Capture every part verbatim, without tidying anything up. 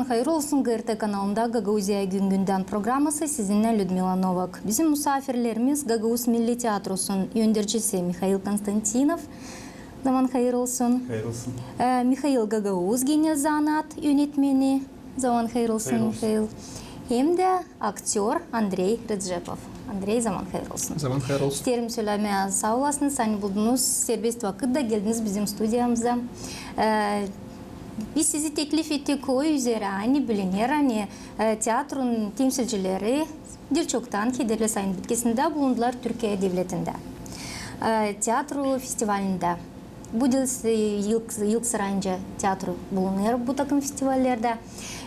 Hayır olsun, GRT kanalında Gagauziya gün-gündän programası, sizinnän Lüdmila Novak. Bizim musaafirlerimiz Gagauz Milli Teatrosunun öndercisi Mihail Konstantinov. Zaman hayır olsun. Hayır olsun. E, Mihail Gagauz genel zanaat önetmeni. Zaman hayır olsun, Mihail. Hem dä aktör Andrey Redžepov. Andrey, zaman hayır olsun. Zaman hayır olsun. İsteerim sölemää, saa olasınız, ani buldunuz serbest vakıt da geldiniz bizim studiyamıza. E, biz sizi teklif ettik o üzerä, ani biliner, ani, e, teatronun temsilcileri diil çoktan, kederli sayın bitkisindä bulundular Türkiye devletindä, e, teatro festivalindä. Bu diil ilk, ilk sıra, nicä teatro bulunêr bu takım festivallerdä.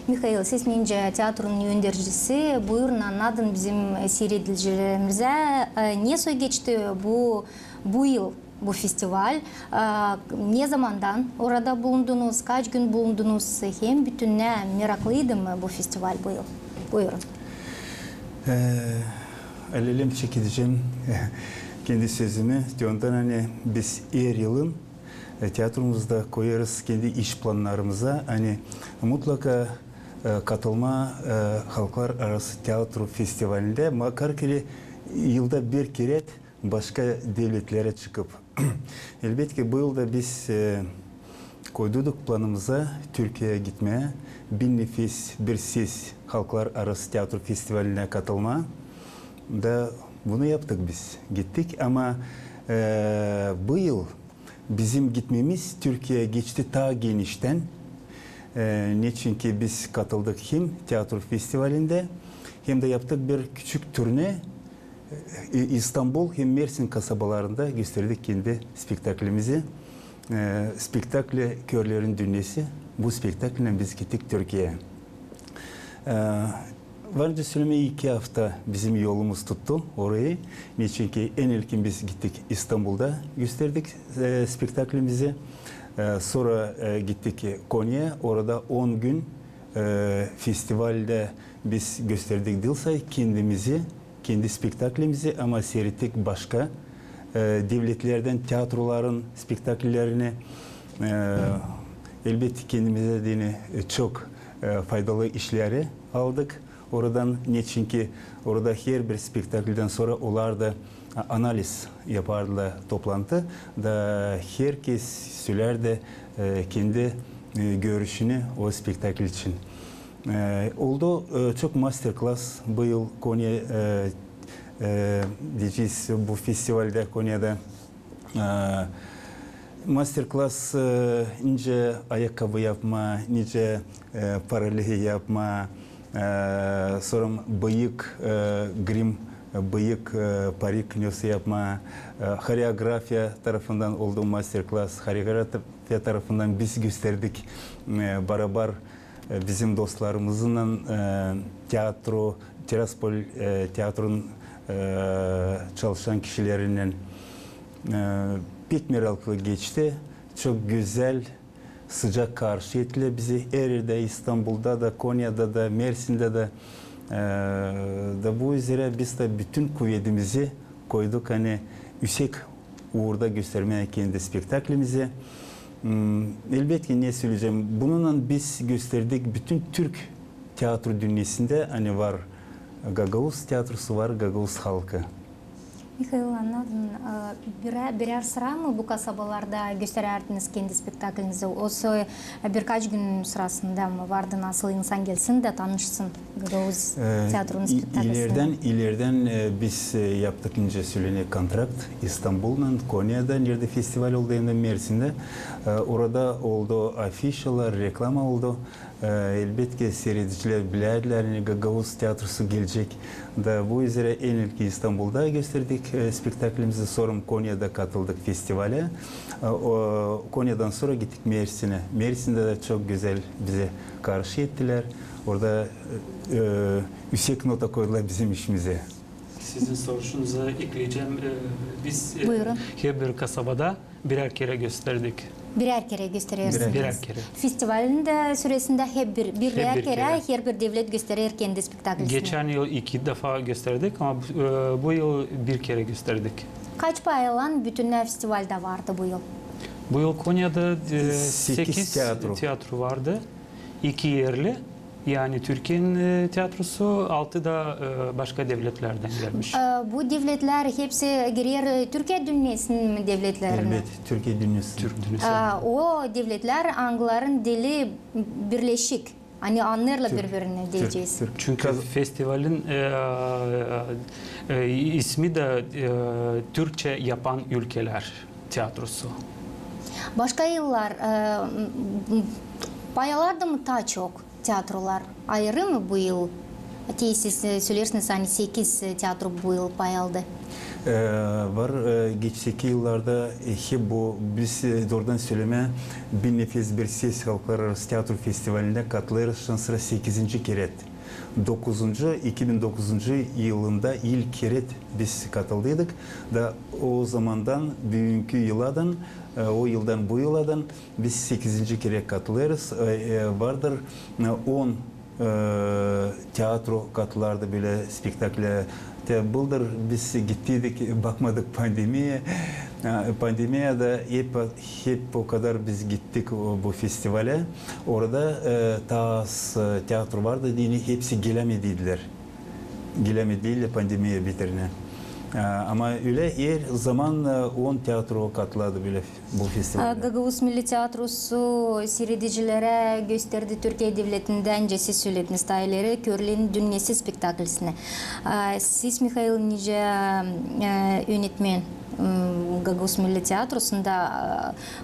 Mihail, siz nicä teatronun öndercisi, buyurun, annadın bizim siiredicilerimizä, e, ne soy geçti bu, bu yıl bu festival, e, ne zamandan orada bulundunuz, kaç gün bulundunuz, hem bütünnä meraklıydı mı bu festival bu yıl? Buyurun. E, alelem çekedecäm kendi sözümü, te ondan, ani biz her yılın, e, teatromuzda koyêrız kendi iş plannarımıza, ani mutlaka, e, katılmaa, e, Halklararası teatro festivalindä, makar ki yılda bir kerä başka devletlerä çıkıp. Elbetki, bu yıl da biz, e, koyduk planımıza Türkiyeyä gitmää, bir nefes, bir ses Halklararası teatro festivalinä katılmaa. Da bunu yaptık biz, gittik. Ama, e, bu yıl bizim gitmemiz Türkiyeyä geçti taa geniştän. E, neçin ki biz katıldık hem teatro festivalindä, hem dä yaptık bir küçük turnä. E, İstanbul hem Mersin kasabalarında gösterdik kendi spektaklimizi. E, spektakl Körlerin dünnesi. Bu spektaklinnän biz gittik Türkiyeyä. E, var nicä sölemää, iki afta bizim yolumuz tuttu orayı. Neçin ki en ilkin biz gittik İstanbulda, gösterdik, e, spektaklimizi. E, sora, e, gittik Konya'ya, orada on gün, e, festivaldä biz gösterdik diil sade kendimizi, kendi spektaklimizi, ama siirettik başka, e, devletlerdän teatroların spektakllerini. E, elbetki, kendimizä deyni, e, çok, e, faydalı işleri aldık oradan. Neçin ki orada herbir spektakldän sora olar da, a, analiz yapardılar, toplantı, da herkez sölärdi, e, kendi, e, görüşünü o spektakl için. E, oldu, e, çok master-klass bu yıl Konya, e, e, deyecez, bu festivaldä Konya'da. E, master-klass, e, nicä ayakkabı yapmaa, nicä, e, paralei yapmaa, e, sora bıyık, e, grim, e, bıyık, e, parik nasıl yapmaa, e, horeografiya tarafından oldu master-klass, horeografiya tarafından biz gösterdik, e, barabar e, bizim dostlarımızınnan, e, teatro, Tiraspol, e, teatronun, e, çalışan kişilerinnän, e, pek meraklı geçti. Çok gözäl, sıcak karşı ettilär bizi. Her erdä, İstanbulda da, Konya'da da, Mersindä dä. E, da bu üzerä biz dä bütün kuvedimizi koyduk, ani üüsek uurda göstermää kendi spektaklimizi. Hmm, elbetki, ne söleyecäm, bununnan biz gösterdik bütün türk teatro dünnesindä, ani var gagauz teatrosu, var gagauz halkı. Mihail, annadın. E, birä-, birär sıra mı bu kasabalarda gösterärdiniz kendi spektaklinizi? Osa birkaç gün sırasında mı vardı, nasıl insan gelsin dä tanışsın gagauz teatronun spektaklinä? E, i-, ilerdän, ilerdän, e, biz, e, yaptık, nicä sölenä, kontrakt İstanbulnan, Konya'da, neredä festival oldu, hem dä Mersindä. E, orada oldu afişalar, reklama oldu. E, elbetki, siiredicilär bilärdilär, ani gagauz teatrosu gelecek. Da bu üzerä en ilkin İstanbulda gösterdik, e, spektaklimizi, sora Konya'da katıldık festivalä. E, o, Konya'dan sora gittik Mersinä. Mersindä dä çok gözäl bizi karşı ettilär. Orada, e, e, üüsek nota koydular bizim işimizä. Sizin soruşunuza ekleyecäm. E, biz, e, Buyurun. Herbir kasabada birär kerä gösterdik. Birär kerä gösterärsiniz. Birär kerä. Festivalin dä süresindä hep bir, birär kerä, herbir devlet gösterer kendi spektaklini. Geçän yıl iki defa gösterdik, ama bu, e, bu yıl bir kerä gösterdik. Kaç paylan bütünnä festivalda vardı bu yıl? Bu yıl Konya'da, e, sekiz teatro vardı. İki erli, Yani Türkiye'nin e, tiyatrosu, altı da e, başka devletlerden gelmiş. E, bu devletler hepsi girer e, Türkiye dünnesinin mi devletlerine? Elbet, Türkiye dünnesinin. Türk dünnesi. E, o devletler, angıların dili birleşik. Ani annêêrlar biri-birini, deyecez. Çünkü festivalin e, e, ismi de e, Türkçe yapan ülkeler tiyatrosu. Başka yıllar e, m- m- paylandı mı taa çok tiyatrolar? Ayırı mı bu yıl? Te siz e, söleersiniz, ani sekiz e, tiyatro bu yıl paylandı. E, var, e, geçteki yıllarda e, hep bu, biz e, doorudan sölemää, Bir nefes bir ses halklararası tiyatro festivalindä katılêrız şansına sekizinci keret. Dokuzuncu, iki bin dokuzuncu yılında ilk keret biz katıldıydık. Da o zamandan büünkü yıladan, e, o yıldan bu yıladan biz sekizinci keret katılêrız. E, e, vardır e, on e, tiyatro katılardı bölä spektakla. Te bıldır biz gittiydik, bakmadık pandemiya. E, pandemiyada hep, hep o kadar biz gittik o, bu festivalä. Orada e, taa az e, tiyatro vardı deyni, hepsi gelämediydiler. Gelämediydiler pandemiya biterinä. E, ama ölä her zaman e, on tiyatro katılardı bölä bu festivalä. Gagauz Milli Tiyatrosu siiredicilerä gösterdi Türkiye devletindä, öncä siz sölediniz taa ileri, Körlerin dünnesi spektaklisini. Siz, Mihail, nicä e, önetmen m, Gagauz Milli Tiyatrosunda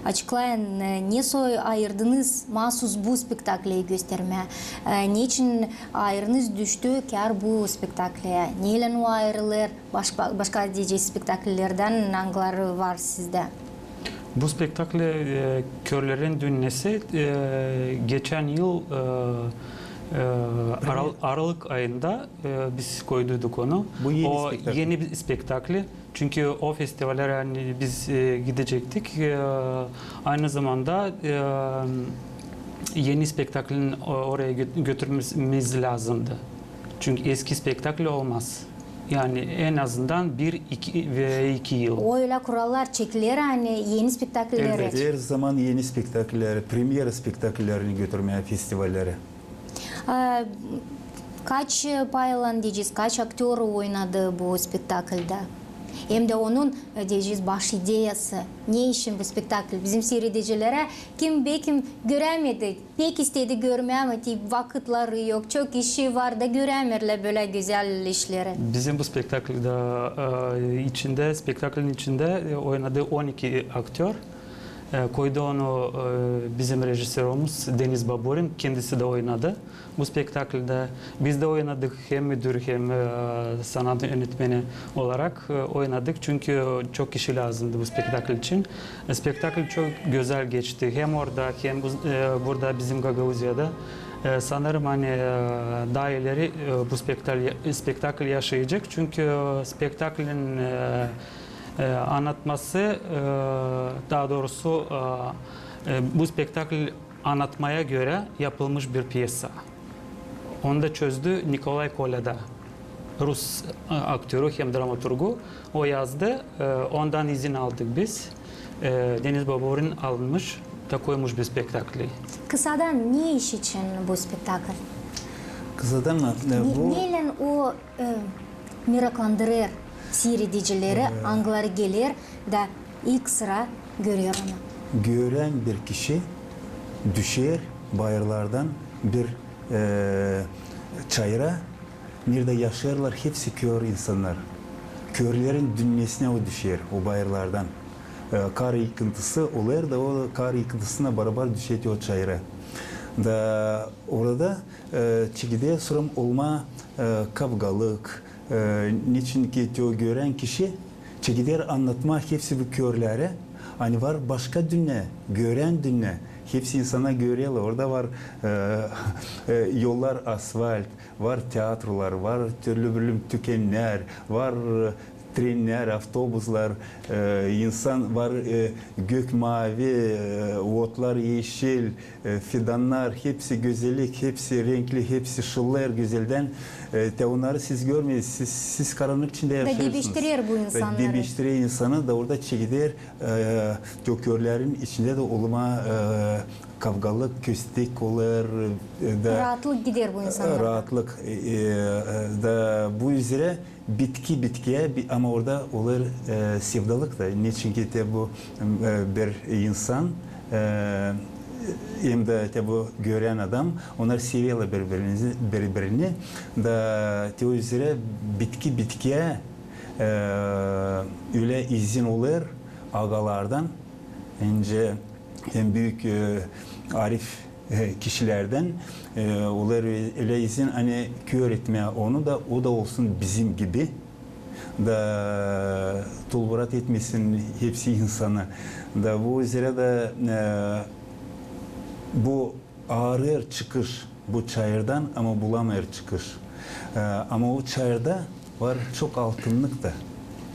e, açıklayın, e, nesoy ayırdınız maasuz bu spektakli göstermää? E, neçin ayırınız düştü kär bu spektakliä? Neylän o ayırılêr başka, başka deyecez spektaklilerdän, angıları var sizdä? Bu spektakli e, Körlerin dünnesi e, geçän yıl e, e, aral- aralık ayında e, biz koyduyduk onu. Bu eni spektakli. O eni bir spektakli. Çünkü o festivalä ani biz e, gidecektik. E, aynı zamanda e, eni spektaklin o- oraya gö- götürmemiz lääzımdı. Çünkü eski spektakl olmaz. Yani en azından bir, iki ve iki yıl. O ölä kurallar çekiler, ani eni spektaklileri. Elbet. Her zaman eni spektaklilleri, premyera spektaklillerini götürmää festivallerä. E, kaç e, paylan deyecez, kaç aktör oynadı bu spektakldä? Hem dä onun e, deyecez baş ideyası. Ne için bu spektakl? Bizim siiredicilerä, kim bekim görämedi, pek istedi görmää, ama deyni vakıtları yok, çok işi var da görämeerlär bölä gözäl işleri. Bizim bu spektaklda e, içindä, spektaklin içindä e, oynadı on iki aktör. E, koydu onu e, bizim rejissörumuz Deniz Baburin, kendisi dä oynadı bu spektakldä. Biz dä oynadık, hem müdür, hem e, sanat önetmeni olarak e, oynadık. Çünkü çok kişi lääzımdı bu spektakl için. E, spektakl çok gözäl geçti. Hem orada, hem bu- e, burada bizim Gagauziyada. E, sanırım, ani e, taa ileri e, bu spektakl, spektakl yaşayacek. Çünkü e, spektaklin e, e, annatması, e, taa doorusu e, e, bu spektakl annatmaya görä yapılmış bir pyesa. Onu da çözdü Nikolay Koleda, rus e, aktörü hem dramaturgu. O yazdı, e, ondan izin aldık biz. E, Deniz Baburin almış da koymuş bu spektakli. Kısadan, ne iş için bu spektakl? Kısadan mı? E, bu neylän o e, meraklandırêr siiredicileri, angıları geler da ilk sıra görer onu? Görän bir kişi düşer bayırlardan bir e, çayıra, neredä yaşêêrlar hepsi kör insannar. Körlerin dünnesinä o düşer, o bayırlardan. E, kar yıkıntısı olêr da o kar yıkıntısına barabar düşer o çayıra. Da orada e, çekider sora olmaa e, kavgalık, e, neçin ki te o görän kişi çekider annatmaa hepsi bu körlerä, ani var başka dünnä, görän dünnä. Hepsi insannar görerlär, orada var e, e, yollar asfalt, var teatrolar, var türlü-bürlü tükennär, var e, trennär, avtobuslar, e, insan var, e, gök mavi, e, otlar eşil, e, fidannar, hepsi gözellik, hepsi renkli, hepsi şıllêêr gözeldän. E, te onnarı siz görmeersiniz, siz, siz karannık içindä yaşêêrsınız. Da debeştirer bu insannarı. Da debeştirer insanı da orada çekider, e, o körlerin içindä dä olmaa e, kavgalık, köstek olêr, e, da raatlık gider bu insannardan. Raatlık, e, e, da bu üzerä bitki bitkiyä, bi-, ama orada olêr, e, sevdalık da. Neçinki te bu, e, bir insan, e, hem dä te bu görän adam, onnar severlär biri-birini, biri-birini. Da te o üzerä bitki bitkiyä, e, ölä izin olêr agalardan, nicä hem büük, e, arif, e, kişilerdän, e, olêr ölä izin, ani kör etmää onu da, o da olsun bizim gibi. Da tulburat etmesin hepsi insanı. Da bu üzerä dä, e, bu aarêêr çıkış bu çayırdan, ama bulamêêr çıkış. E, ama o çayırda var çok altınnık da.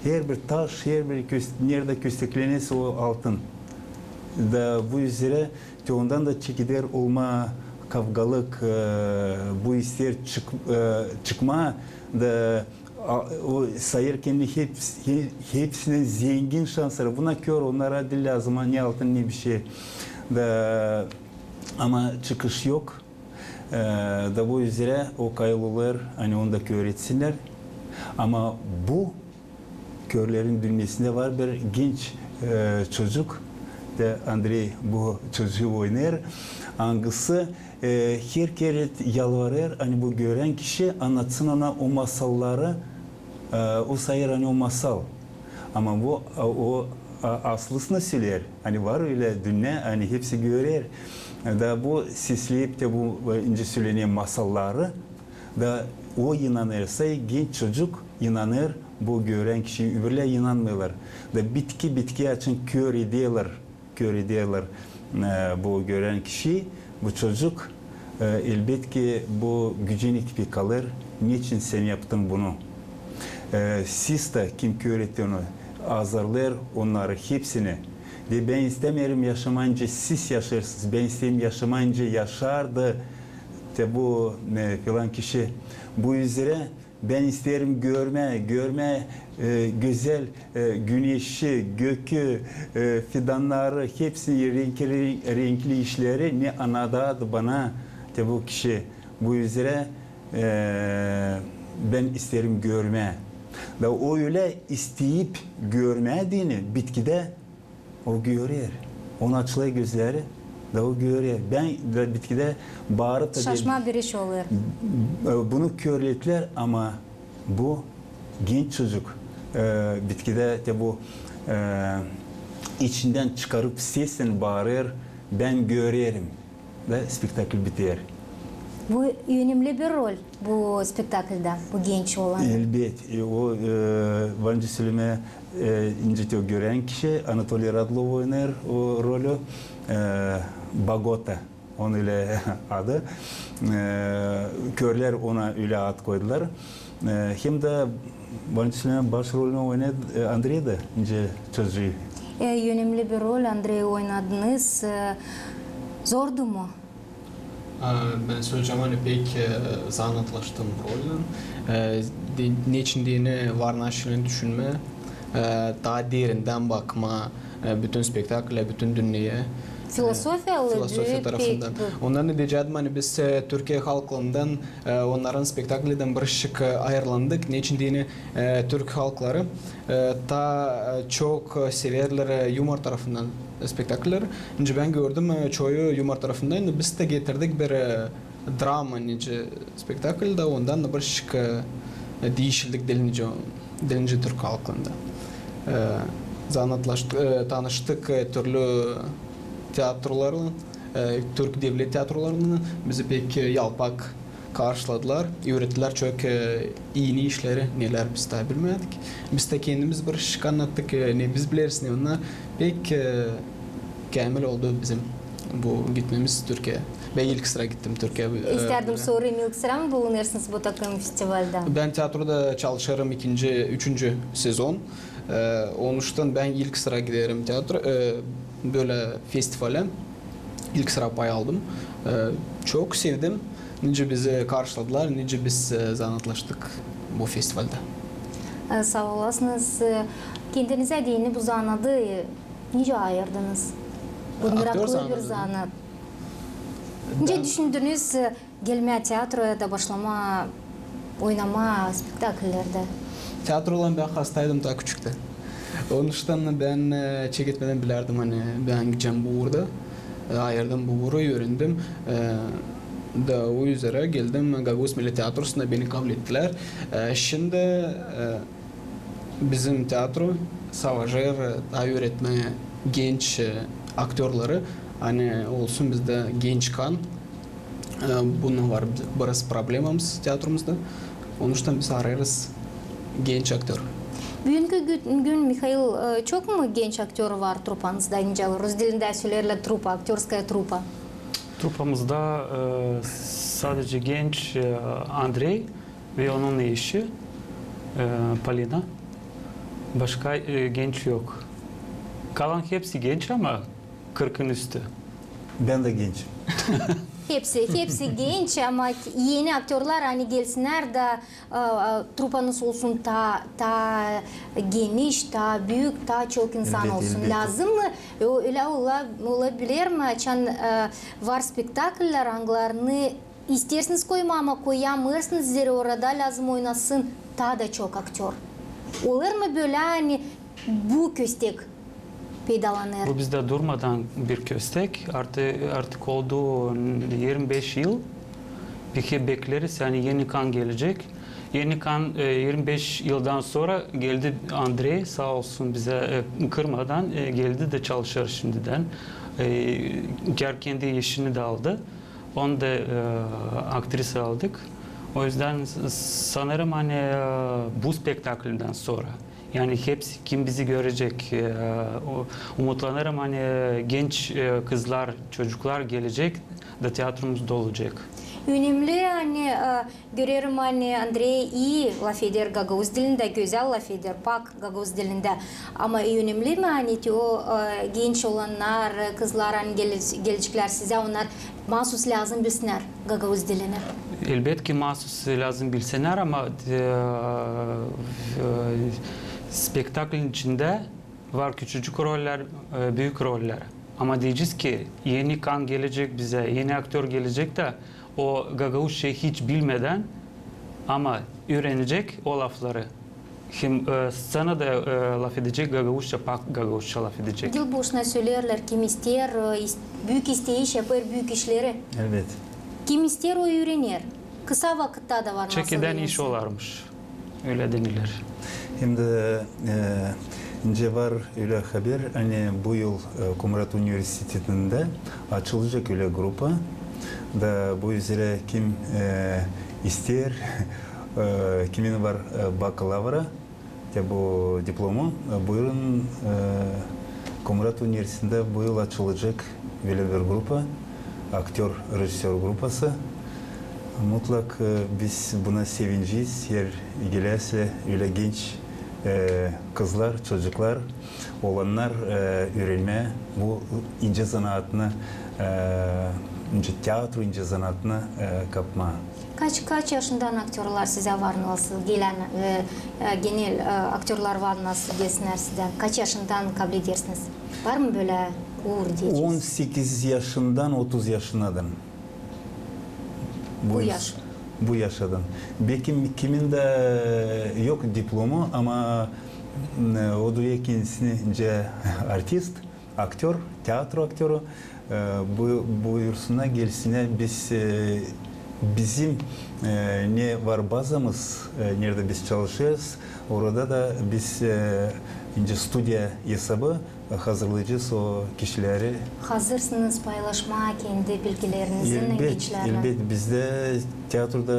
Herbir taş, herbir kös-, neredä kösteklenersä o altın. Da bu üzerä te ondan da çekeder olmaa kavgalık, e, bu isteer çık-, e, çıkmaa da, a, o sayêr kendini heps-, he-, hepsindän zengin şansları. Buna kör, onnara diil lääzım ni altın, ni bişey. Da, ama çıkış yok. E, da bu üzerä o kayıl olêr, ani onu da kör etsinnär. Ama bu körlerin dünnäsindä var bir genç, e, çocuk, da Andrey bu çocuğu oynêêr, angısı, e, herkerä yalvarêr, ani bu görän kişi annatsın ona o masalları, e, o sayêr, ani o masal. Ama bu, e, o, a, aslısını söleer, ani var ölä dünnä, ani hepsi görer. Da bu sesleyip te bu, e, nicä sölenä masalları, da o inanêr, say genç çocuk inanêr bu görän kişiyä, öbürlär inanmêêrlar. Da bitki bitkiyä açan kör ederlär, kör ederlär, e, bu görän kişiyi, bu çocuk, e, elbetki bu gücenip kalêr, neçin sän yaptın bunu? E, siz dä, kim kör etti onu, azarlêêr onnarı hepsini. Da bän istämeerim yaşamaa nicä siz yaşêêrsınız, bän isteerim yaşamaa nicä yaşardı te bu, e, filan kişi. Bu üzerä bän isteerim görmää, görmää, e, gözäl, e, güneşi, gökü, e, fidannarı, hepsini, renkli, renkli işleri, ne annadar bana te bu kişi. Bu üzerä, e, bän isteerim görmää. Da o ölä isteyip görmää deyni bitkidä o görer. Onu açılêr gözleri, da o görer. Bän da bitkidä baarıp da şaşmaa bir iş olêr. E, bunu kör ettilär, ama bu genç çocuk, e, bitkidä te bu, e, içindän çıkarıp sesini baarêr, bän görerim. Da spektakl biter. Bu önemli bir rol bu spektakldä, bu genç olan. Elbet. E, o, e, var nicä sölemää, e, nicä te o görän kişi, Anatoliy Radlov oynêêr o rolü, e, Bagota. Onun ölä adı. E, körlär ona ölä ad koydular. E, hem dä var nicä sölemää, baş rolünü oynadı, e, Andrey dä, nicä çocuu. E, önemli bir rol Andrey oynadınız. E, zordu mu? E, bän söleyecäm, ani pek, e, zanaatlaştım rollän. E, de-, neçin deyni var naşilin düşünmää, e, taa derindän bakmaa, e, bütün spektakla, bütün dünneyä. E, filosofiyalı, filosofiya tarafından. Ondan edecäydim, ani biz, e, Türkiye halklarından, e, onnarın spektaklindän bir şık, e, ayırlandık. Neçin deyni, e, türk halkları, e, taa, e, çok, e, severlär, e, yumor tarafından spektaklleri. Nicä bän gördüm, e, çoyu yumor tarafından, biz dä getirdik bir, e, drama nicä spektakl da, ondan da bir şık, e, diişildik diil nicä, diil nicä türk halkında. E, zanaatlaştık, e, tanıştık, e, türlü teatrolarlan, e, türk devlet teatrolarınnan bizi pek, e, yalpak karşıladılar, üürettiler çok, e, ii işleri, nelär biz taa bilmädik. Biz dä kendimiz bir şık annattık, e, ne biz bileriz, ne onnar. Pek, e, käämil oldu bizim bu gitmeemiz Türkiyeyä. Bän ilk sıra gittim Türkiyeyä. E, istärdim sorayım, ilk sıra mı bulunêrsınız bu takım festivalda? Bän teatroda çalışêrım ikinci, üçüncü sezon. E, onuştan bän ilk sıra giderim teatro, e, bölä festivalä. İlk sıra pay aldım. E, çok sevdim. Nicä bizi karşıladılar, nicä biz, e, zanaatlaştık bu festivalda. E, saa olasınız. E, kendinizä deyni bu zanaadı, e, nicä ayırdınız? Bu meraklıydı bir zanaat. Nicä düşündünüz, e, gelmää teatroya da başlamaa oynamaa spektakıllerdä? Teatroylan bän hastaydım taa küçüktän. Onuştan bän, e, çeketmedän bilärdim, ani bän gidecäm bu uurda. E, ayırdım bu uuru, üürendim. E, da o üzerä geldim Gagauz Milli Teatrosuna, beni kablettilär. E, şindi, e, bizim teatro savaşêr, e, taa üüretmää genç, e, aktörları, ani olsun bizdä genç kan. E, bunun var biraz problemamız teatromuzda. Onuştan biz arêêrız genç aktör. Büünkü gü-, gün, Mihail, e, çok mu genç aktör var trupanızda? Nicä rus dilindä söleerlär trupa, aktörskaya trupa. Trupamızda, e, sadece genç, e, Andrey ve onun eşi, e, Polina. Başka, e, genç yok. Kalan hepsi genç, ama kırkın üstü. Bän dä genç. Hepsi, hepsi genç, ama eni aktörlär, ani gelsinnär da, e, e, trupanız olsun taa, taa geniş, taa büük, taa çok insan olsun. Elbettä. Lääzım mı? E, o, ölä ola, olabilir mi, açan, e, var spektakıllär, angılarını isteersiniz koymaa, ama koyamêêrsınız, zerä orada lääzım oynasın taa da çok aktör. Olêr mı bölä, ani bu köstek peydalanêr? Bu bizdä durmadan bir köstek. Artı-, artık oldu irmi beş yıl. Peki bekleriz, ani eni kan gelecek. Eni kan, e, irmi beş yıldan sora geldi Andrey, saa olsun, bizä, e, kırmadan, e, geldi da çalışêr şindidän. E, dier kendi işini dä aldı. Onu da, e, aktrisa aldık. O üzdän s-, sanêrım, ani, e, bu spektaklindän sora, yani hepsi kim bizi görecek, e, o, umutlanêrım, ani genç, e, kızlar, çocuklar gelecek da teatromuz dolacek. Önemli, ani, e, görerim, ani Andrey ii lafeder gagauz dilindä, gözäl lafeder, pak gagauz dilindä. Ama önemli mi, ani te o, e, genç olannar, kızlar, ani gele-, geleceklär sizä, onnar maasuz lääzım bilsinnär gagauz dilini? Elbetki, maasuz lääzım bilsinnär, ama, e, e, spektaklin içindä var küçücük rollär, e, büük rollär. Ama deyecez ki, eni kan gelecek bizä, eni aktör gelecek da, o gagauzça hiç bilmedän, ama üürenecek o lafları. Hem, e, sţenada, e, lafedecek gagauzça, pak gagauzça lafedecek. Diil boşuna söleerlär, kim isteer, e, is-, büük isteyiş yapêr büük işleri. Elbet. Kim isteer, o üürener. Kısa vakıtta da var nasıl üürensin. Çekidän iş olarmış. Ölä deniler. Hem dä, e, nicä var ölä haber, ani bu yıl, e, Komrat universitetindä açılacek ölä grupa. Da bu üzerä kim, e, isteer, e, kimin var, e, bakalavra, te bu diplomu, e, buyurun, e, Komrat universitetindä bu yıl açılacek bölä bir grupa, aktör-rejissör grupası. Mutlak, e, biz buna sevineceez, eer gelärsä ölä genç, e, kızlar, çocuklar, olannar, e, üürenmää bu incä zanaatını, e, incä teatru, incä zanaatını, e, kapmaa. Kaç, kaç yaşından aktörlär sizä var nasıl gelän, e, e, genel, e, aktörlär var nasıl gelsinnär sizä? Kaç yaşından kabledersiniz? Var mı bölä uur deyecez? On sekiz yaşından otuz yaşınadan. Bu yaş. Bu yaşadan. Bekim, kimin dä yok diplomu, ama, m, o duyêr kendisini nicä artist, aktör, teatro aktörü. E, bu, buyursunnar, gelsinnär, biz, e, bizim, e, ne var bazamız, e, neredä biz çalışêrız, orada da biz, e, nicä studiya esabı hazırlayacez o kişileri. Hazırsınız paylaşmaa kendi bilgilerinizi gençlärlän? Elbet, elbet. Bizdä teatroda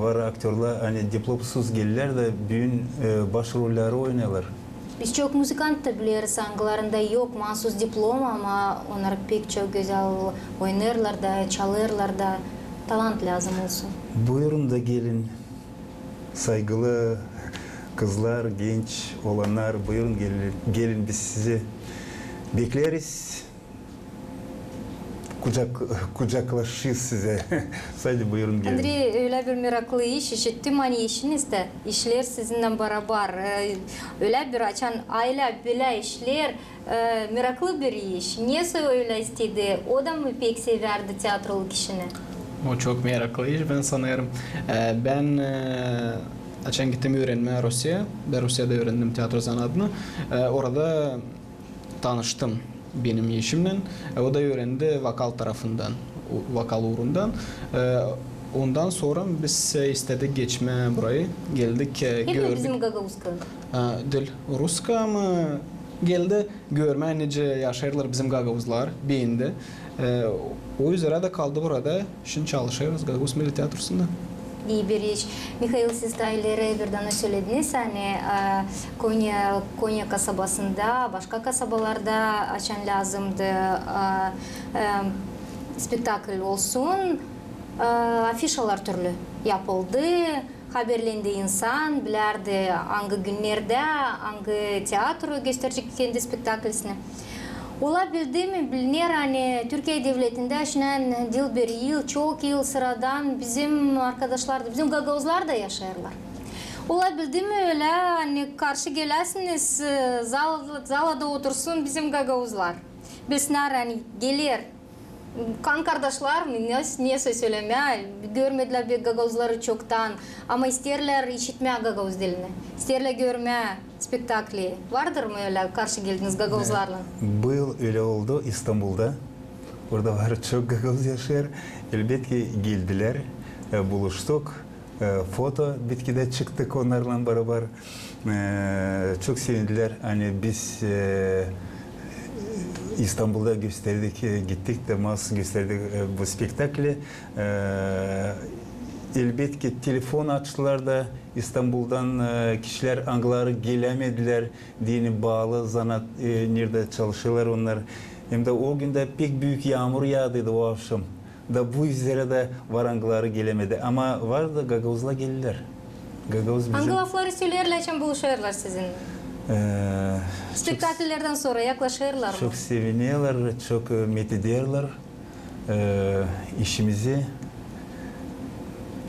var aktörlär, ani diplomsuz gelelär dä büün, e, baş rolleri oynêêrlar. Biz çok muzıkant da bileriz, angılarında yok maasuz diploma, ama onnar pek çok gözäl oynêêrlar da, çalêrlar da. Talant lääzım olsun. Buyurun da gelin, saygılı kızlar, genç olannar, buyurun gelin, gelin, biz sizi bekleriz. kucak, kucaklaşır sizä. Sade buyurun, gelin. Andrey, ölä bir meraklı iş, işittim, ani eşiniz dä işleer sizinnän barabar. E, ölä bir, açan aylä bölä işleer, e, meraklı bir iş. Nesoy ölä istedi? O da mı pek sevärdi teatroluk işini? O çok meraklı iş, bän sanêrım. E, bän, e, açan gittim üürenmää Rusiyaya, bän Rusiyada üürendim teatro zanaatını. E, orada tanıştım benim eşimnän. E, o da üürendi vokal tarafından, u-, vokal uurundan. E, ondan sora biz, e, istedik geçmää burayı. Geldik, e, gördük. Hep bizim gagauz kılı? E, diil, rusça, ama geldi görmää, nicä yaşêêrlar bizim gagauzlar, beendi. E, o üzerä dä kaldı burada. Şindi çalışêrız Gagauz Milli Teatrosunda. İi bir iş. Mihail, siz taa ileri bir dä sölediniz, ani, e, Konya, Konya kasabasında, başka kasabalarda, açan lääzımdı, e, e, spektakl olsun, e, afişalar türlü yapıldı, haberlendi insan, bilärdi, angı günnerdä, angı teatro gösterecek kendi spektaklisini. Olabildi mi, biliner, ani Türkiye devletindä şindän diil bir yıl, çok yıl sıradan bizim arkadaşlar da, bizim gagauzlar da yaşêêrlar. Olabildi mi ölä, ani karşı geläsiniz, e, zal-, zalada otursun bizim gagauzlar? Bilsinnär, ani geler. Kan kardaşlar mı, ne, nesoy sölemää, görmedilär pek gagauzları çoktan, ama isteerlär işitmää gagauz dilini, isteerlär görmää spektakli. Vardır mı ölä, karşı geldiniz gagauzlarlan? E, bu yıl ölä oldu İstanbulda. Orada var çok gagauz yaşêêr. Elbetki geldilär, e, buluştuk. E, foto bitkidä çıktık onnarlan barabar. E, çok sevindilär, ani biz, e, İstanbulda gösterdik, e, gittik dä maasuz gösterdik, e, bu spektakli. E, elbetki telefon açtılar da İstanbuldan, e, kişilär, angıları gelämedilär, deyni baalı zanaat, e, neredä çalışêrlar onnar. Hem dä o gündä pek büük yaamur yaadıydı o avşam. Da bu üzerä dä var angıları gelämedi. Ama var da gagauzlar gelilär. Gagauz bizim... Angı lafları söleerlär, açan buluşêrlar sizinnän? E, spektaklilerdän sora yaklaşêrlar mı? Çok sevinerlär, çok, e, methederlär, e, işimizi.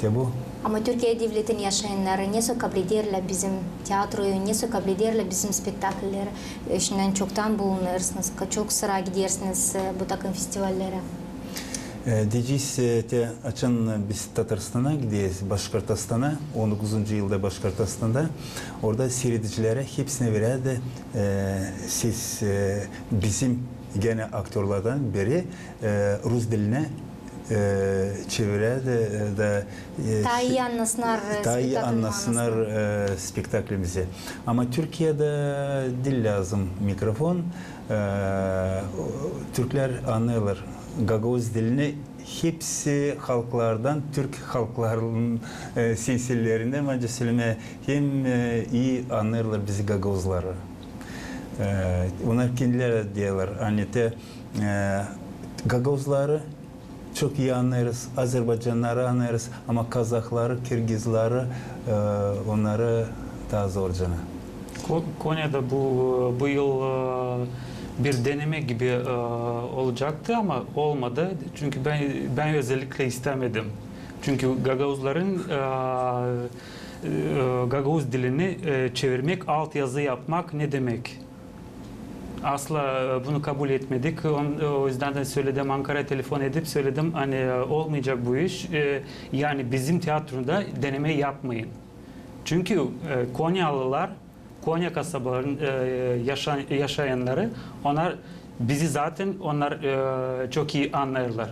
Te bu. Ama Türkiye devletin yaşayannarı nesoy kablederlär bizim teatroyu, nesoy kablederlär bizim spektaklilleri? E, şindän çoktan bulunêrsınız, ka-, çok sıra gidersiniz, e, bu takım festivallerä. E, deyecez, e, te açan biz Tataristana gideriz, Başkortostana, on dokuzuncu yılda Başkortostanda, orada siiredicilerä hepsinä verärdi, e, ses, e, bizim genä aktörlardan biri, e, rus dilinä, e, çevirärdi, e, da, e, taa ii annasınnar, e, taa ii annasınnar, e, spektaklimizi. Ama Türkiyedä diil lääzım mikrofon, e, o, türklär annêêrlar gagauz dilini hepsi halklardan, türk halklarının, e, sensellerindän, bence sölemää, hem, e, ii annêêrlar bizi gagauzları. E, onnar kendileri deerlär, ani te, e, gagauzları çok ii annêêrız, azerbaycannarı annêêrız, ama kazahları, kirgizları, e, onnarı taa zorcana. Ko-, Konyada bu, bu yıl, e, bir deneme gibi, e, olacaktı, ama olmadı. Çünkü bän, bän özellikle istämedim. Çünkü gagauzların, e, e, gagauz dilini, e, çevirmäk, altyazı yapmak ne demäk? Asla, e, bunu kabul etmedik. On-, o üzdän dä söledim, Ankaraya telefon edip söledim, ani, e, olmayacak bu iş. E, yani bizim teatroda deneme yapmayın. Çünkü, e, konyalılar, Konya kasabaların, e, yaşa-, yaşayannarı, onnar bizi zaten, onnar, e, çok ii annêêrlar.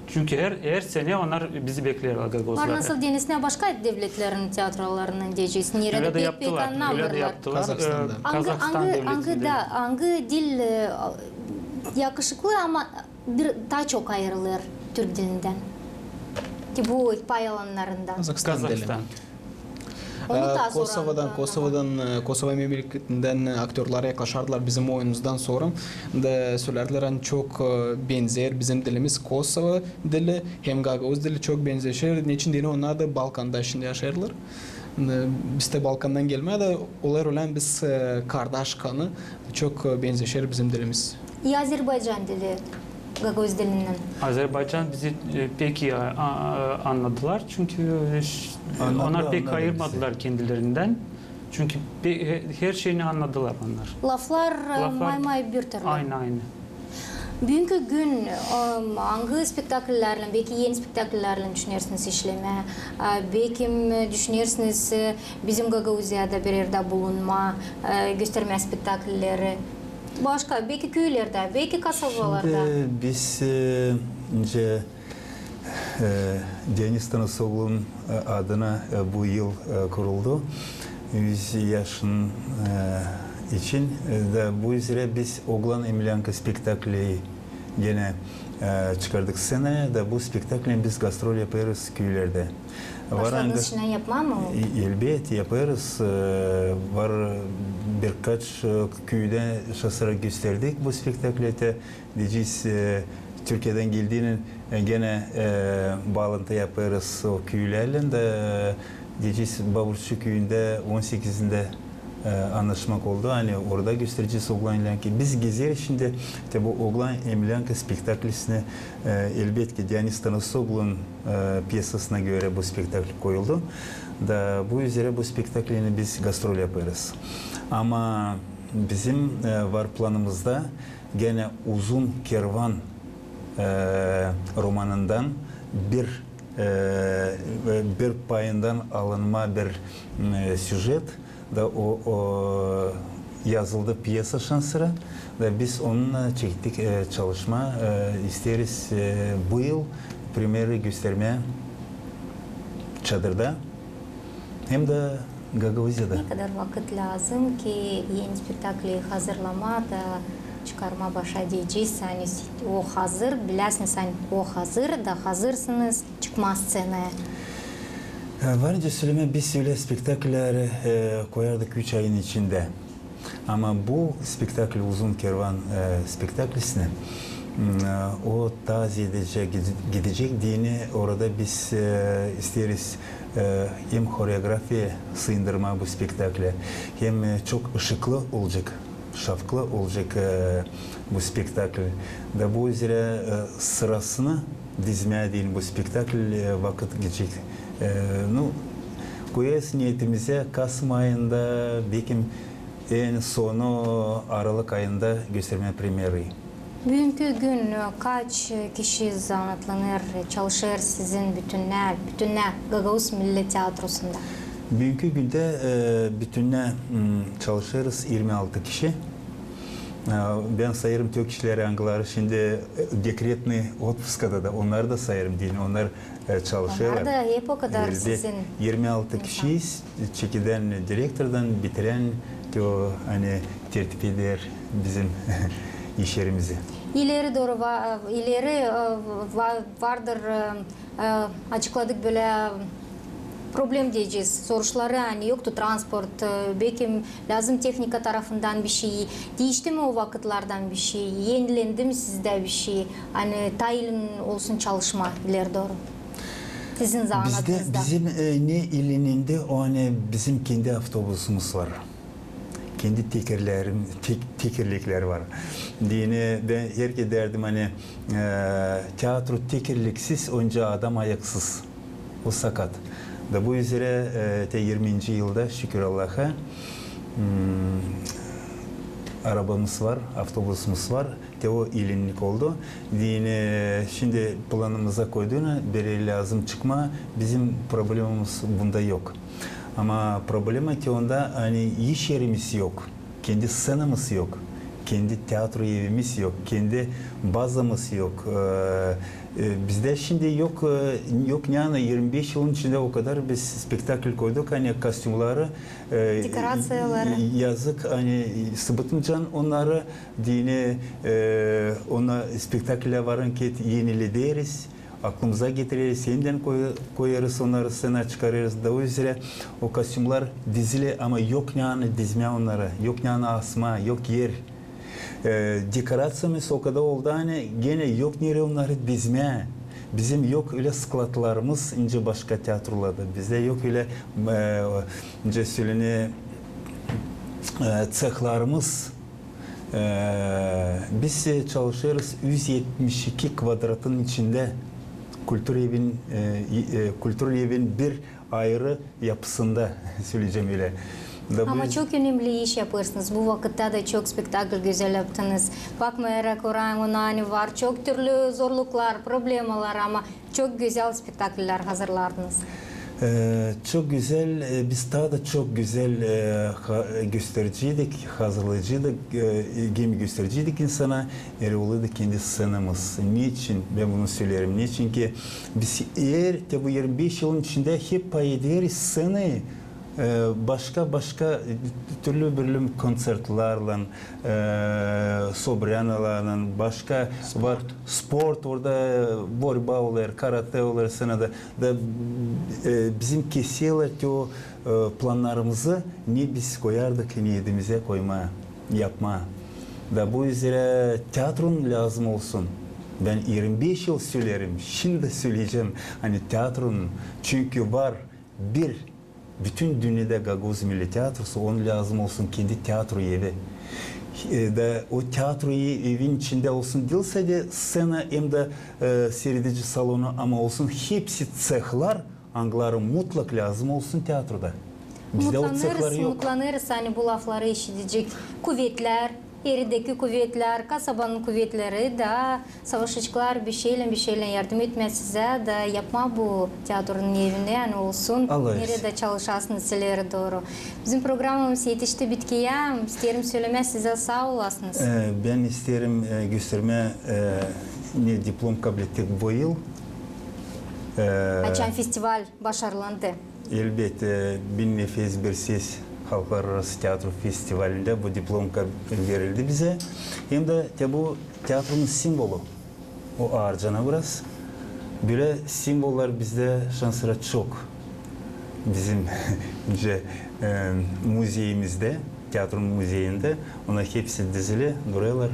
Çünkü her, her sene onnar bizi bekleerlär, gagauzları. Var nasıl denesinä başka devletlerin teatrolarını deyecez. Neredä pek, pek annamêêrlar. Kazahstanda. E, Kazahstan devletindä. Angı, angı dil, e, yakışıklı, ama bir taa çok ayırılêr türk dilindän. Ki bu pay alanlarından. Kazahstan dili. Kazahstan. Onu taa sora Kosovadan, Kosovadan, e, Kosova memleketindän, e, aktörlar yaklaşardılar bizim oyunumuzdan sora. Da sölärdilär, ani çok, e, benzeer bizim dilimiz Kosova dili, hem gagauz dili çok benzeşer. Neçin deyni onnar da Balkanda şindi yaşêêrlar. E, biz dä Balkandan gelmää da olêr ölä, biz, e, kardaş kanı, çok, e, benzeşer bizim dilimiz. İi azerbaycan dili. gagauz dilindän. Azerbaycan bizi e, pek iyi a- a- anladılar çünkü e, ş- Anladılar, onlar pek anladı ayırmadılar kendilerinden. Çünkü pe- he- her şeyini anladılar onlar. Laflar, e, Laflar- may-may bir türlü. Aynı aynı. Büünkü gün e, angı spektakllärlän, beki eni spektakllärlän düşünersiniz işlemää? E, beki e, düşünersiniz e, bizim Gagauziyada bir erdä bulunmaa, e, göstermää spektaklleri? Başka, beki küülerdä, beki kasabalarda. Şindi biz e, nicä e, Dionis Tanasoglu'nun e, adına e, bu yıl e, kuruldu. Üz yaşın e, için e, da bu üzerä biz Oglan Emlyanka spektakli genä e, çıkardık sţenaya da bu spektakli biz gastrol yapêrız küülerdä. Var Başladınız angı- şindän yapmaa mı? E, Elbet, yapêrız. E, Var birkaç e, küüdä şahıslara gösterdik bu spektakli. Te, deyecez, e, Türkiyedän geldiynän e, genä e, baalantı yapêrız o küülärlän dä, e, deyecez, Baburçu küüyündä on sekizindä e, annaşmak oldu. Ani orada gösterecez Oglan Emlyanka. Biz gezeriz şindi te bu Oglan Emlyanka spektaklisini, e, elbetki Dionis Tanasoglu'nun e, pyesasına görä bu spektakl koyuldu. Da bu üzerä bu spektaklini biz gastrol yapêrız. Ama bizim e, var planımızda genä Uzun kervan e, romanından bir e, bir payından alınma bir e, süjet da o, o yazıldı pyesa şansıra da biz onunnan çektik e, çalışma, e, isteeriz e, bu yıl premyerayı göstermää Çadırda hem dä Gagauziyada. Ne kadar vakıt lääzım ki eni spektakli hazırlamaa da çıkarmaa başa deyecez? Ani o hazır, biläsiniz, ani o hazır da hazırsınız çıkmaa sţenaya. E, Var nicä sölemää, biz ölä spektaklleri e, koyardık üç ayın içindä. Ama bu spektakl, Uzun kervan e, spektaklisini, m, e, o taa zeedecä gide- gidecek deyni, orada biz e, isteeriz e, hem horeografiya sıyındırmaa bu spektakli, hem e, çok ışıklı olacek, şavklı olacek e, bu spektakl. Da bu üzerä e, sırasını dizmää deyni bu spektakl e, vakıt gidecek. E, nu, koyêrız neetimizä kasım ayında, bekim en sonu aralık ayında göstermää premyerayı. Büünkü gün kaç kişi zanaatlanêr, çalışêr sizin bütünnä, bütünnä Gagauz milli teatrosunda? Büünkü gündä e, bütünnä m, çalışêrız irmi altı kişi. E, Bän sayêrım te o kişileri, angıları şindi e, dekretnıy otpuskada da, onnarı da sayêrım deyni, onnar e, çalışêrlar. Onnar da hep o kadar. Elbet. Sizin irmi altı kişiyiz. Çekidän direktordan bitirän te o, ani tertip eder bizim iş erimizi. İleri dooru va- ileri e, va- vardır e, e, açıkladık bölä problem deyecez, soruşları, ani yoktu transport, e, bekim lääzım tehnika tarafından bişey. Diişti mi o vakıtlardan bişey? Enilendi mi sizdä bişey? Ani taa ilin olsun çalışma ileri dooru sizin zanaatınızda. Bizdä, bizim e, ne ilinendi, o ani bizim kendi avtobusumuz var. Kendi tekerlerim, tek- tekerlekleri var. Deyni bän herkerä deerdim, ani e, teatro tekerleksiz, onca adam ayaksız. O sakat. Da bu üzerä e, te irminci yılda, şükür Allaha, m, arabamız var, avtobusumuz var. Te o ilinnik oldu. Deyni şindi planımıza koyduynı, beri lääzım çıkmaa, bizim problemamız bunda yok. Ama problema te onda, ani iş erimiz yok, kendi sţenamız yok, kendi teatro evimiz yok, kendi bazamız yok. E, e, bizdä şindi yok, e, yok ne ani irmi beş yılın içindä o kadar biz spektakl koyduk, ani kostümleri, e, Dekoraţiyaları. Yazık, ani sıbıtmaycan onnarı, deyni e, ona spektakllä varınket enilederiz, aklımıza getireriz, endän koy- koyêrız onnarı, sţenaya çıkarêrız. Da o üzerä o kostümler dizili, ama yok ne ani dizmää onnarı, yok ne ani asmaa, yok er. E, dekoraţiyamız o kadar oldu, ani genä yok nereyi onnarı dizmää. Bizim yok ölä skladlarımız, nicä başka teatrolarda. Bizdä yok ölä, e, nicä sölenä, e, ţehlarımız. Ee, biz, e, çalışêrız üz etmiş iki kvadratın içindä kultura evin, e, e, kultura evin bir ayırı yapısında, söleyecäm ölä. Da bu Ama çok önemli iş yapêrsınız. Bu vakıtta da çok spektakl gözäl yaptınız. Bakmayarak ona, ona ani var çok türlü zorluklar, problemalar, ama çok gözäl spektakller hazırlardınız. Ee, çok gözäl, e, biz taa da çok gözäl, e, ha-, göstereceydik, hazırlayaceydık, e, hem göstereceydik insana, eer olêrdı kendi sţenamız. Neçin bän bunu söleerim? Neçin ki biz er, te bu irmi beş yılın içindä hep pay ederiz sţenayı, e, başka-başka türlü-birlü konţertlärlän, e, Sobrânalarlan, başka var sport, orada borba olêr, karate olêr, sţenada. Da, e, bizim keserlär te o, e, plannarımızı, ne biz koyardık niyedimizä koymaa, yapmaa. Da bu üzerä teatronun lääzım olsun. Bän irmi beş yıl söleerim, şindi dä söleyecäm, ani teatronun, çünkü var bir bütün dünnedä gagauz milli teatrosu, onun lääzım olsun kendi teatro evi. E, da o teatro e-, evin içindä olsun diil sade sţena hem dä, e, siiredici salonu, ama olsun hepsi ţehlar, angıları mutlak lääzım olsun teatroda. Bizdä o ţehlar yok. Umutlanêrız, ani bu lafları işidecek kuvetlär, erideki kuvetlär, kasabanın kuvetleri da savaşaceklar bir şeylän, bir şeylän yardım etmää sizä da yapmaa bu teatronun evini, ani olsun neredä çalışasınız ileri dooru. Bizim programamız etişti bitkiyä, isteerim sölemää sizä saa olasınız. E, bän isteerim, e, göstermää, e, ne diplom kablettik bu yıl. E, Açan festival başarılandı. Elbettä, e, Bir nefes, bir ses halklararası teatro festivalindä bu diplomka verildi bizä. Hem dä te bu teatronun simvolu. O aarcana biraz. Bölä simvollar bizdä şansora çok. Bizim nicä, e, muzeyimizdä, teatronun muzeyindä, onnar hepsi dizili durêrlar.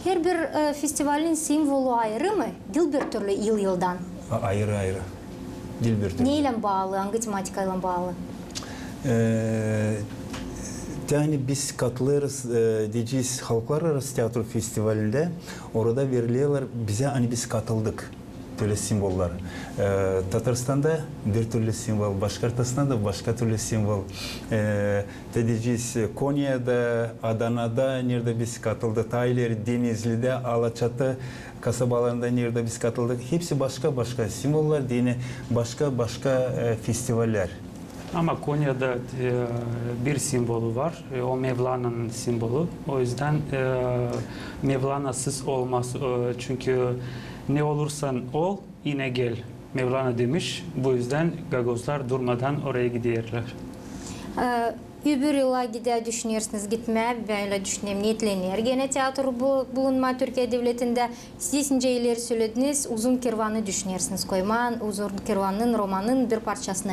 Herbir, e, festivalin simvolu ayırı mı? Diil bir türlü yıl-yıldan? A-, ayırı-ayırı. Diil bir türlü. Neylän baalı, angı tematikalän baalı? E, te ani biz katılêrız, e, deyecez, halklararası teatro festivalindä, orada verilerlär bizä, ani biz katıldık. Bölä simvollar. E, Tatarstanda bir türlü simvol, Başkortostanda başka türlü simvol. E, te deyecez, Konyada, Adanada, neredä biz katıldık, taa ileri Denizlidä, Alaçatı kasabalarında neredä biz katıldık. Hepsi başka-başka simvollar, deyni başka-başka, e, festivallär. Ama Konyada, e, bir simvolu var, e, o Mevlana'nın simvolu. O yüzden, e, Mevlana'sız olmaz. E, çünkü ne olursan ol, yine gel. Mevlana demiş, bu yüzden gagauzlar durmadan oraya giderler. E, öbür yıla gidä düşünersiniz gitmää, bän ölä düşünerim, niyetlener genä teatr bu-, bulunmaa Türkiye devletindä. Siz nicä ileri sölediniz, Uzun kervanı düşünersiniz koymaa, Uzun kervanın romanın bir parçasını.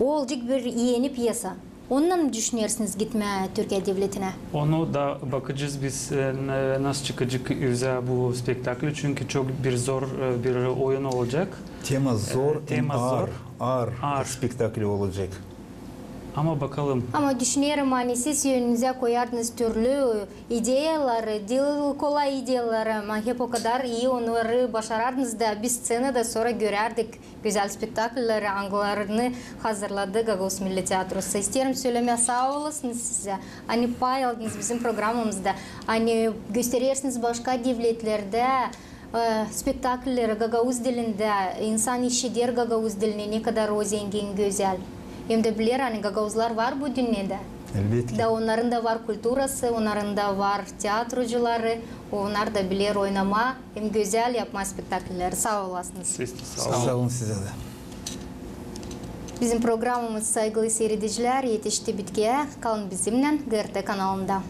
O olacek bir eni pyesa. Ondan mı düşünersiniz gitmää Türkiye devletinä? Onu da bakacez biz, e, n-, nasıl çıkacek üzä bu spektakli, çünkü çok bir zor, e, bir oyun olacek. Tema zor, e, tema zor, aar, aar spektakli olacek. Ama bakalım. Ama düşünerim, ani siz önünüzä koyardınız türlü ideyaları, diil kolay ideyaları, ama hep o kadar ii onnarı başarardınız da biz sţenada sora görärdik gözäl spektaklleri, angılarını hazırladı Gagauz Milli Teatrosu. İsteerim sölemää saa olasınız sizä, ani pay aldınız bizim programamızda, ani gösterersiniz başka devletlerdä, e, spektaklleri gagauz dilindä, insan işider gagauz dilini, ne kadar o zengin, gözäl. Hem dä biler, ani gagauzlar var bu dünnedä. Elbetki. Da onnarın da var kulturası, onnarın da var teatrocuları, onnar da biler oynamaa hem gözäl yapmaa spektaklleri. Saa olasınız. Siz dä saa olun. Saa olun sizä dä. Bizim programamız, saygılı siiredicilär, etişti bitkiyä. Kalın bizimnän GRT kanalında.